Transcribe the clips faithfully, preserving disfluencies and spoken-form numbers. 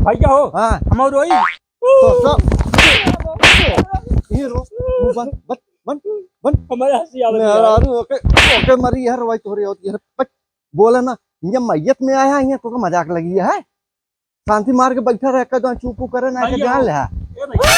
भैया हो। हाँ। हमार रोई। तो, तो, ये रो, मुंह बंद, बंद, बंद, बंद। हमारे हंसी आवत है। मेहरारू ओके, ओके मरी यार, वही तोहरे होती है। बच, बोले ना, ये मैयत में आया, ये तोका मजाक लगी है। शांति मार के बैठा रह, का चुप करे ना, के भैया जान हो। ले। ए भैया।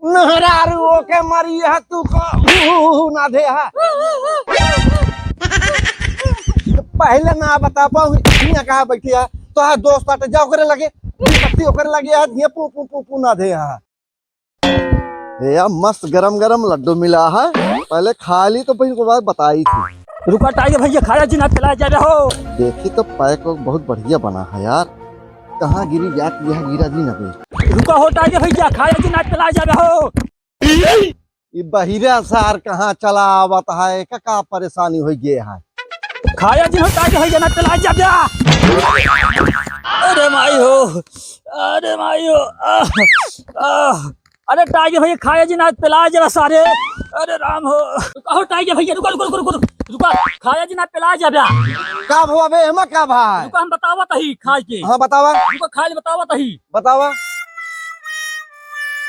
मेहरारू ओके मरी है तू को, हु, हु, हु, हु, ना दे है। पहले ना बता पाऊँ, हियाँ कहाँ बैठी है? तो हाँ, दोस्त आटे जाओ करे लगे, विपत्ति ओकरे लगे है, ये पू, पू, पू, पू ना दे है। ए यार, मस्त गरम गरम लड्डू मिला है, पहले खा ली तो फिर उसके बाद बताई थी। रुका टाइगर भैया, खाया जी ना चला जा रहे हो। देखी तो पैक वैक बहुत बढ़िया बना है यार, कहाँ गिरी जात यह गिरा जी ना बे। रुका हो टाइगर भैया, खाया जी ना चला जा रहे हो। ई बहिरा सार कहाँ चला आवत है, का, का परेशानी हो गए है? खाया जी हो टाइगर भैया ना चला जा रहे। अरे माई हो, अरे माई हो, आह, आह। अरे टाइगर भैया, खाया जी ना, पिला जरा सारे। अरे राम हो। रुका हो टाइगर भैया, रुका, रुका, रुका, रुका, रुका। खाया जी ना, पिला जरा। का भवा बे, एमा का भाई? रुका, हम बतावत ही खाए के। हाँ, बतावा। रुका, खाए ले बतावत ही। बतावा।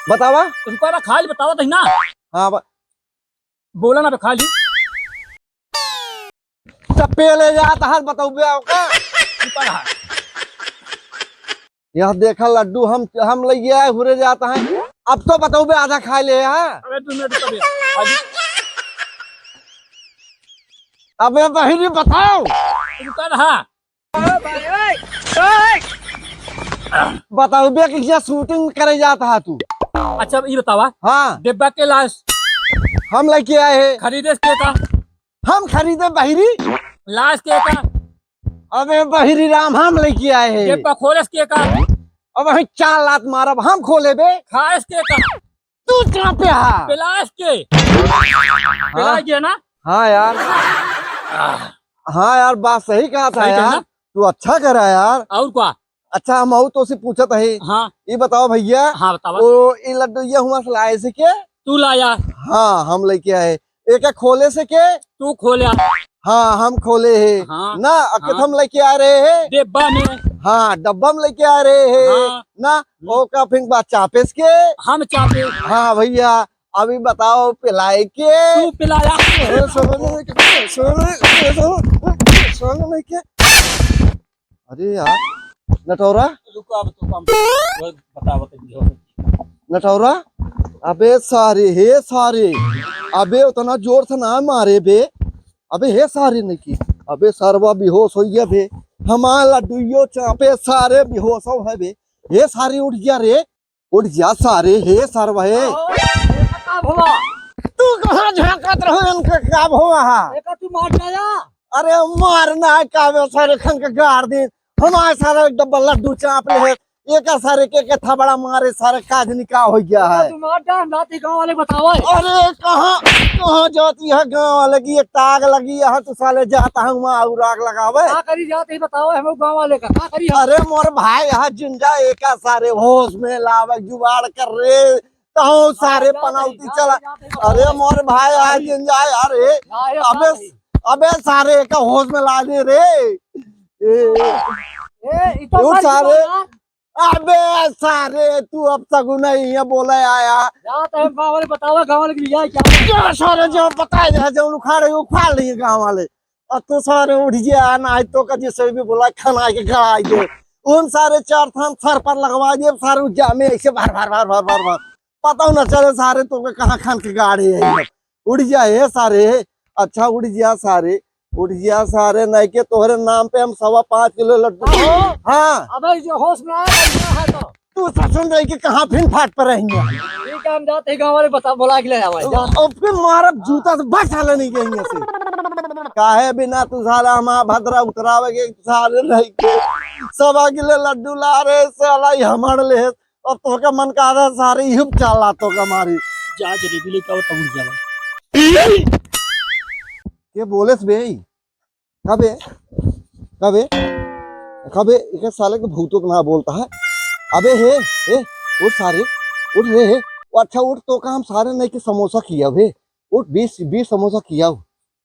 बतावा। रुका ना, खाए ले बतावत ही ना। हाँ, ब- बोला ना बे, खाए ले। चप्पे ले जात हर बतौबे ओका। रुका ना। यह देखा लड्डू हम, हम लइके आए, हुरे जात है। अब तो बतौबे आधा खाए ले, हाँ? अबे दो मिनट रुका बे। अभी अबे बहिनी बताओ। रुका ना। बताओ बे कि क्या शूटिंग करे जात है तू? अच्छा, ये बतावा। हाँ। डिब्बा के लाश हम लइके आए हैं। खरीदे के का? हम खरीदे बहिरी। लाश के का? अबे बहिरी राम, हम लइके आए हैं। डिब्बा खोलस के का? अब वहीं चार लात मारब, हम खोले बे। खाएस के का? तू कहाँ पे हा? पिलाएस के? हाँ। पिलाए के ना? हाँ यार। हाँ यार, बात सही कहा था सही कहा यार। ना? तू अच्छा करा यार। और का? अच्छा, हम और तो से पूछत है। हाँ। ये बताओ भैया। हाँ, बतावा। ओ, ये लड्डू ये हुआ से लाए से के? तू लाया। हाँ, हम लइके आए। एका खोले से के? तू खोल्या। हाँ, हम खोले है। हाँ, ना, अके हाँ। हम लइके आ रहे हैं। डिब्बा में। हाँ, डब्बा में लइके आ रहे हैं। हाँ। ना, हम्म। ओका फिर बात चापेस के? हम चापे। हाँ भैया, अभी बताओ पिलाए के? तू पिलाया। ए, सोने के, सोने, सोने, सोने के। अरे यार, नटौरा? रुको, अब तो हम बता, बता दियो। नटौरा? अबे सारे, हे सारे, अबे उतना जोर से ना मारे बे। अबे हे सारे नहीं की, अबे सरवा बेहोश होइ गया बे। हमार लड्डूयो चापे सारे बेहोश हो है बे। हे सारे उठ गया रे। उठ जा सारे, हे सरवा हे। ओ, का भवा? तू कहाँ झांकत रहो, इनका का भवा हा? एका तू मार डाला। अरे मारना है का बे सारे, खन के गाड़ दे। हमारे सारे डब्बा लड्डू चाप ले है। एका सारे के, के थबड़ा मारे सारे, काज निका हो गया है। तू मार डाल, हम जाते गाँव वाले बताओ है। अरे कहाँ, कहाँ जाती है गाँव वाले की, एक ताग लगी है, तू साले जाता है वहाँ और आग लगावे। का करी जाते ही बताओ है, हम गाँव वाले का, का करी हम? अरे मोर भाई, यहाँ जिंदा एका सारे होश में लावे, जुगाड़ कर रे। कहूँ सारे पनौती चला। अरे मोर भाई, आज दिन जाए, अरे, अबे, अबे सारे का होश में ला दे रे। ए, ए, ई तो उठ मर सारे। गया यार। अबे सारे, तू अब सगुना ही है, बोला आया। जा तो हम गाँव वाले बतावा, गाँव वाले के लिए क्या? जो सारे जो बताए दे, जो उखाड़े, उखाड़ लिए गाँव वाले। अब तो सारे उठ गया, ना तो का जैसे भी बोला, खाना के खड़ा दे। उन सारे चार थान सर पर लगवा दिए, सारे उज्जा में ऐसे भर, भर, भर। पता न चले सारे तो के कहाँ खान के गाड़े है। उठ गया है सारे, अच्छा उठ गया सारे, उठ गया सारे, नहीं के तोहरे नाम पे हम सवा पाँच किलो लड्डू। हाँ। हाँ। अबे जो होश में आया, ऐसा है तो। तू ससुर नहीं के कहाँ फिन फाट पर रहेंगे। ठीक है, हम जाते हैं गाँव वाले बता, बोला के ले आवा, जा। और फिर मारब जूता से बस साले नहीं कहेंगे से। काहे बिना तू साला हमारा भद्रा उतरावे के साले नहीं के। सवा किलो लड्डू ला रहे साला, ये हमारे ले। अब तोहका मन का आधा सारे इहु चाला तोहका मारी। जा जलेबी लेके आओ, तब उठ जाला। के बोलेस बे? कबे? कबे? कबे? एक साले के भूतों को ना बोलता है। अबे हे, हे, उठ सारे, उठ रे हे। ओ अच्छा उठ, तोहका हम सारे नहीं के समोसा खियावे। उठ, बीस, बीस समोसा खियावे।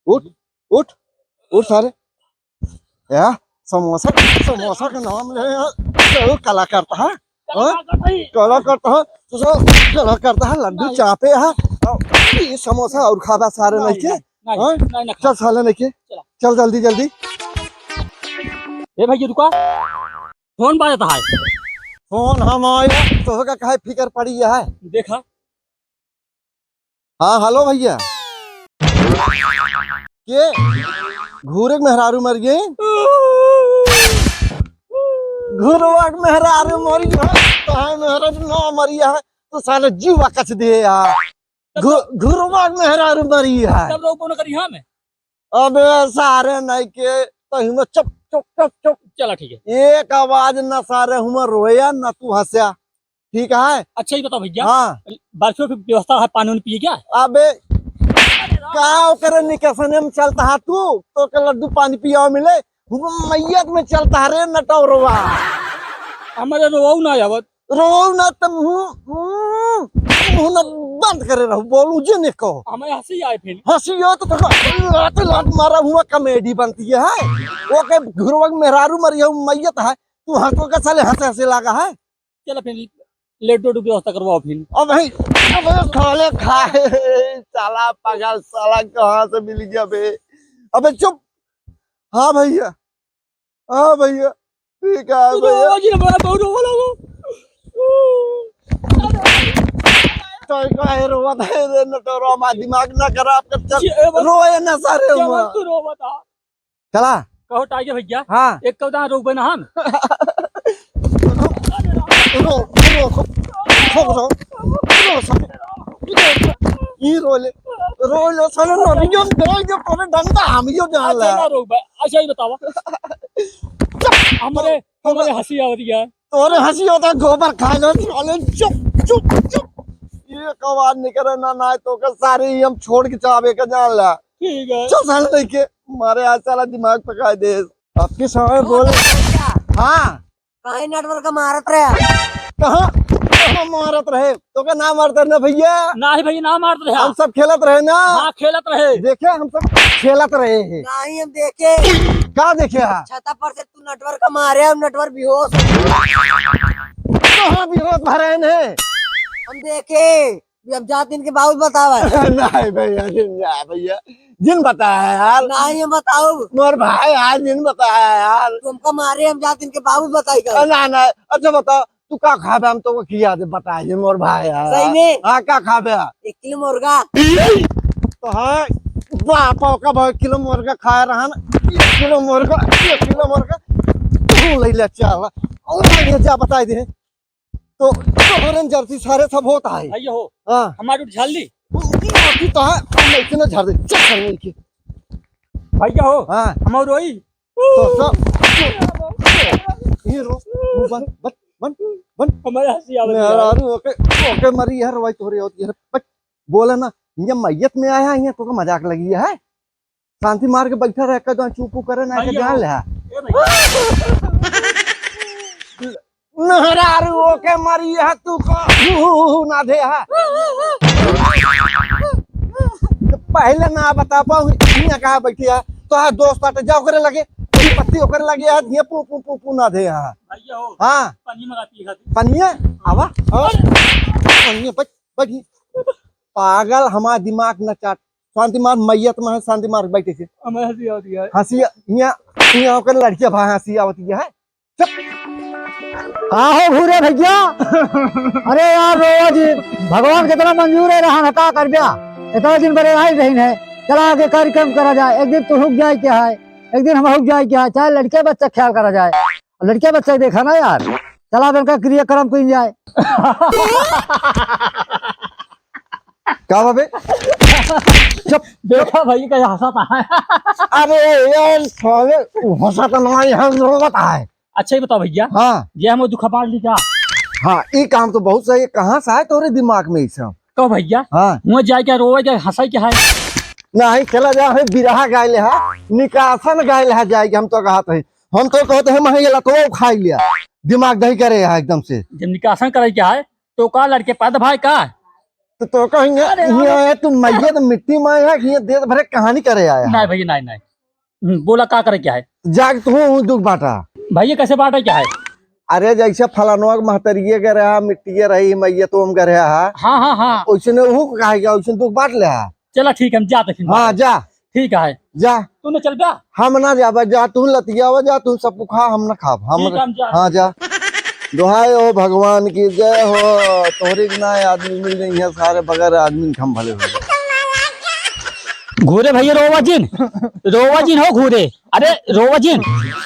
उठ, उठ, उठ सारे। या, समोसा, समोसा के नाम ले, तो कला करता है। हाँ? कला करता है। कला करता है, तो सब कला करता है, लड्डू नहीं। चापे है। और ये समोसा और खाबा सारे नहीं, नहीं के। नहीं, हाँ? नहीं, नहीं, चल साले नहीं के। चला। चल जल्दी, जल्दी। ए भैया रुका, फोन बाजत है। फोन हम आया, तो का काहे फिकर पड़ी है? देखा। हाँ, हेलो भैया। के? घूरे के मेहरारू मर गई? घुरवा के मेहरारू मरी है, तो है मेहरारू ना मरी है, तो साले जीवा कस दिए यार। तब घु-, घुरवा के मेहरारू मरी है। तब रोक कौन करी हम? अबे सारे नहीं के, तो हिम्मत चुप, चुप, चुप, चुप। चला ठीक है। एक आवाज ना सारे हुआ रोया ना तू हंस्या। ठीक है? अच्छा, ये बताओ भैया, हाँ। बारिश में व्यवस्था है पानी वानी पिए क्या? अबे, का ओकरे निकसने में चलता है तू? तो के लड्डू पानी पियाओ मिले, हुआ मैयत में चलता है रे नटौरवा। हमारे रोवाऊ ना आवत। रोवाऊ ना तब हूँ, हूँ, मुँह ना बंद करे रहू, बोलू जे ने कहो। हमें हंसी आए फिर। हंसी हो तो थोड़ा लात, लात मारा हुआ, कॉमेडी बनती है। ओके, घुरवा के मेहरारू मरी है, मैयत है, तू हंसो का साले हंसे हंसे लागा है। चला फिर लड्डू उड्डू व्यवस्था करवाओ फिर। अब भाई, अब साले खाए, साला पागल, साला कहाँ से मिल गया बे? अबे चुप। हाँ भैया, हाँ भैया, ठीक है तू भैया। रोवा जी, रोवा, बहुत रोवा लगो। तो काहे रोवत है रे नटोरा, मा दिमाग ना खराब कर, चल, जी, ए, बस, रोए ना सारे क्या हुआ। बात तू रोवत आ? चला। कहो टाइगर भैया, हाँ। एक कौदा रोबे ना हम। रो, रो, रो, रो, रो, रो, साले। ई रो ले, रो ले, साले, रो ले, यो, रो ले, तोरे डंडा हम यो जान अच्छा, ले। ना रोबे, अच्छा, ये बतावा। हमरे, हमरे हंसी आ रही है। तोरे हंसी होता है, गोबर खा लो, साले, चुप, चुप, चुप। ये कवार निकले ना, ना तो के सारे ही हम छोड़ के चाबे के जान ला। ठीक है। चल साले, नहीं के, मारे आज साला दिमाग पकाए दे। अब किस समय बोल। हाँ। काहे नटवर का मारत रहे? कहाँ, कहाँ मारत रहे? तो का ना मारत रहे ना भैया? नाही भैया, ना मारत रहे। हम सब खेलत रहे ना? हाँ, खेलत रहे। देखे, हम सब खेलत रहे हैं। नाही, हम देखे। का देखे हा? छता पर से तू नटवर का मारे, हम नटवर बेहोश हो गए। कहाँ बेहोश भरे हैं? हम देखे। अब जात इनके बाबू बतावा। नाही भैया, जिन जा भैया, जिन बताया यार। नाही, हम बताओ। मोर भाई यार, जिन बताया यार। तुमका मारे, हम जात इनके बाबू बताई का? ना, ना, अच्छा बताओ, तू का खाबे? हम तो किया दे, बताइए मोर भाई यार। सही में? हाँ, का खाबे? एक किलो मुर्गा। तो हाँ, बाप का भाई, किलो मुर्गा खाए रहन, एक किलो मुर्गा, एक किलो मुर्गा, तू ले ले चल। और ये जा बताई दे। तो तोहरन जर्सी सारे सब होता है। भैया हो। हाँ। हमार ड्यूटी झाड़ ली। तू तो है, हम ऐसे ना झाड़ दे। चल, चल, नहीं के। भैया हो। हाँ। हमार रोई। तो, तो, ये रो, मुंह बंद, बंद, बंद, बंद। हमारे हंसी आवत है। मेहरारू ओके, ओके मरी है, रोई तोहरे होती है। बच, बोले ना, ये मैयत में आया है, ये तो मजाक लगी है। शांति मार के बैठा रहे, कदम चुप करे ना, के भैया जान हो। ले। ए भैया। मेहरारू ओके मरी है, तू को हू, हू, हू ना दे है। पहले ना बता पाऊ, हियां कहाँ बैठी है? तो हाँ, दोस्त आटे जाओ करे लगे, तेरी पत्ती ओकरे लगे है, ये पू, पू, पू, पू ना दे है। भैया हो। हाँ। पानी मंगा पी खाती। पनिया? आवा, आवा। पनिया, बैठ, बैठ। पागल, हमार दिमाग न चाट। शांति मार, मैयत में है, शांति मार, बैठे से। हमें हंसी आती है। हंसी, यहाँ, यहाँ ओकर लड़किया भाई हंसी आवती है। चुप। का हो भूरे भैया? अरे यार रोवा जी, भगवान कितना मंजूर है रहन, का कर दिया? इतना दिन बड़े आई रही है, चला आगे कार्यक्रम करा जाए, एक दिन तू हुक जाए क्या है, एक दिन हम हुक जाए क्या है, चाहे लड़के बच्चा ख्याल करा जाए, लड़के बच्चा देखा ना यार, चला अब इनका क्रियाक्रम कइल जाए। का बाबे? चुप। देखा भाई का हंसा था। अरे यार, साले, हंसा तो ना, यहाँ जरूरत है। अच्छा, ये बताओ भैया। हाँ। ये हम दुखा बांट ली क्या? हाँ, ये काम तो बहुत सही है। कहाँ से आए तोरे दिमाग में ये सब? कहो भैया। हाँ। वहाँ जाए क्या, रोवे क्या, हंसाई क्या है? नहीं, चला जा, है बिरहा गाय ले है, निकासन गाय ले है जाए के, हम तो कहत है। हम तो कहते हैं, महे ये लतवा उखाड़ लिया, दिमाग दही करे है एकदम से। जब निकासन करे क्या है, तो का लड़के पैदा भाई का? तो, तो कहेंगे, अरे ये यार। है, तू मैयत मिट्टी में आया कि ये देश भरे कहानी करे आया है? नहीं भैया, नहीं, नहीं। हम्म, बोला का करे क्या है? जाके तू हूँ दुख बाटा। भैया कैसे बाटा क्या है? अरे जैसे फलानवा के महतरिये के रहा, मिट्टिये रही, मैया तो हम के रहा। हाँ, हाँ, हाँ। ओइसने ओहू को कहा गया, ओइसने दुख बांट ले हा। चला ठीक है, हम जाते फिर। हाँ, जा। ठीक है। जा। तू न चल बा? हम ना जाबा, जा तू लतियावा, जा तू सब खा, हम ना खाब। हम ठीक है, हम जा। हाँ, जा। दोहाई हो भगवान की जय हो, तोहरे के ना आदमी मिल गई है, सारे बगैर आदमी के हम भले हो गए। घूरे भैया रोवा जिन, रोवा जिन हो घूरे, अरे रोवा जिन,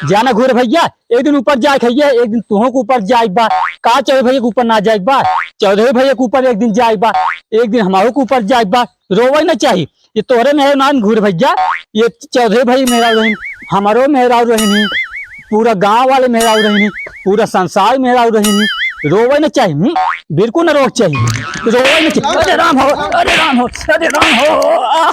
जाना घूरे भैया, एक दिन ऊपर जाए भैया, एक दिन तुहों के ऊपर जाए बा, का चौधरी भैया के ऊपर ना जाए बा, चौधरी भैया के ऊपर एक दिन जाए बा, एक दिन हमारो के ऊपर जाए बा, रोवा ही ना चाहिए। ये तोहरे मेहरारू ना घूरे भैया, ये चौधरी भाई मेहरारू रहिन, हमारो मेहरारू रहिन ही, पूरा गांव वाले मेहरारू रहिन ही, पूरा संसार मेहरारू रहिन ही। रोवे न चाहिए, हम्म? बिल्कुल न रोवे चाहिए, रोवे न चाहिए। अरे राम हो, अरे राम हो, अरे राम हो, आह!